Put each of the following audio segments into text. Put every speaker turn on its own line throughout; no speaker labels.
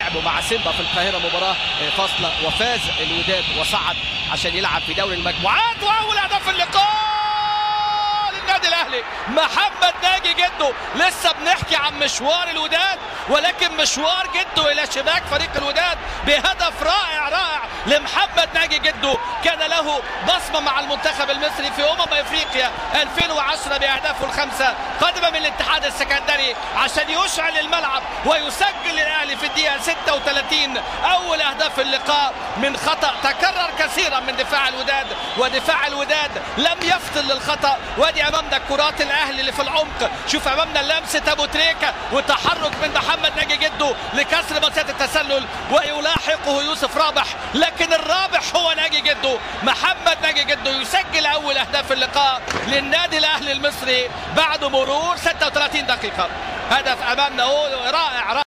لعبوا مع سيمبا في القاهرة مباراة فاصلة وفاز الوداد وصعد عشان يلعب في دوري المجموعات. واول هدف اللقاء للنادي الاهلي محمد ناجي جدو. لسه بنحكي عن مشوار الوداد، ولكن مشوار جدو الى شباك فريق الوداد بهدف رائع رائع لمحمد ناجي جدو. كان له بصمة مع المنتخب المصري في افريقيا 2010 باهدافه الخمسة، قدم من الاتحاد السكندري عشان يشعل الملعب ويسجل للاهلي في الدقيقة 36 اول اهداف اللقاء من خطا تكرر كثيرا من دفاع الوداد، ودفاع الوداد لم يفطن للخطا. وادي امامنا كرات الاهلي اللي في العمق، شوف امامنا لمسه ابو تريكه وتحرك من محمد ناجي جدو لكسر منطقة التسلل ويلاحقه يوسف رابح، لكن الرابح هو ناجي جدو. محمد ناجي جدو يسجل اول اهداف اللقاء للنادي الاهلي المصري بعد مرور 36 دقيقة. هدف امامنا هو رائع رائع.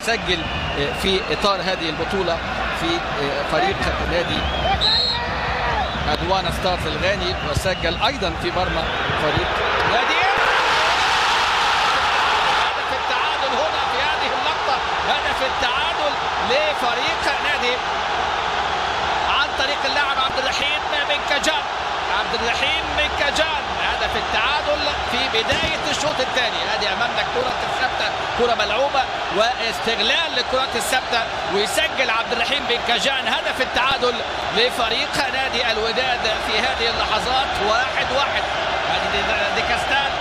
سجل في اطار هذه البطولة في فريق نادي ادوانا ستارز الغاني، وسجل ايضا في مرمى فريق نادي. هدف التعادل هنا في هذه اللقطة، هدف التعادل لفريق نادي عن طريق اللاعب عبد الرحيم بن كجان. عبد الرحيم بن كجان هدف التعادل في بداية الشوط الثاني. هذه أمامنا الكرة الثابتة، كرة ملعوبة واستغلال للكرات الثابتة، ويسجل عبد الرحيم بن كجان هدف التعادل لفريق نادي الوداد في هذه اللحظات. 1-1. هذه ديكاستان.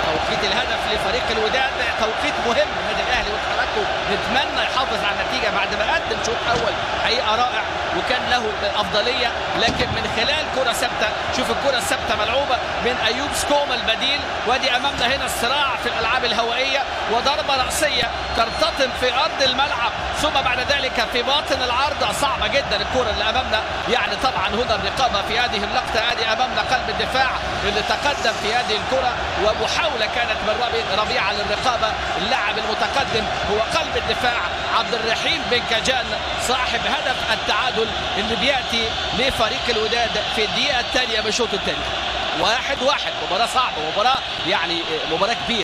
توقيت الهدف لفريق الوداد توقيت مهم. النادي الاهلي وتحركه نتمنى يحافظ على النتيجة بعد ما قدم شوط اول حقيقة رائع وكان له الافضلية، لكن من خلال كره ثابتة. شوف الكره الثابتة ملعوبه من ايوب سكوما البديل، وادي امامنا هنا الصراع في الالعاب الهوائية وضربه راسية ترتطم في ارض الملعب ثم بعد ذلك في باطن العارضة. صعبة جدا الكره اللي امامنا، يعني طبعا هنا الرقابة في هذه اللقطة. ادي امامنا قلب الدفاع اللي تقدم في هذه الكره، ومحاولة كانت من ربيعة للرقابة. اللاعب المتقدم هو قلب الدفاع عبد الرحيم بن كجان صاحب هدف التعادل اللي بياتي لفريق الوداد في الدقيقة الثانية من الشوط الثاني. 1-1. مباراة صعبة، مباراة يعني مباراة كبيرة.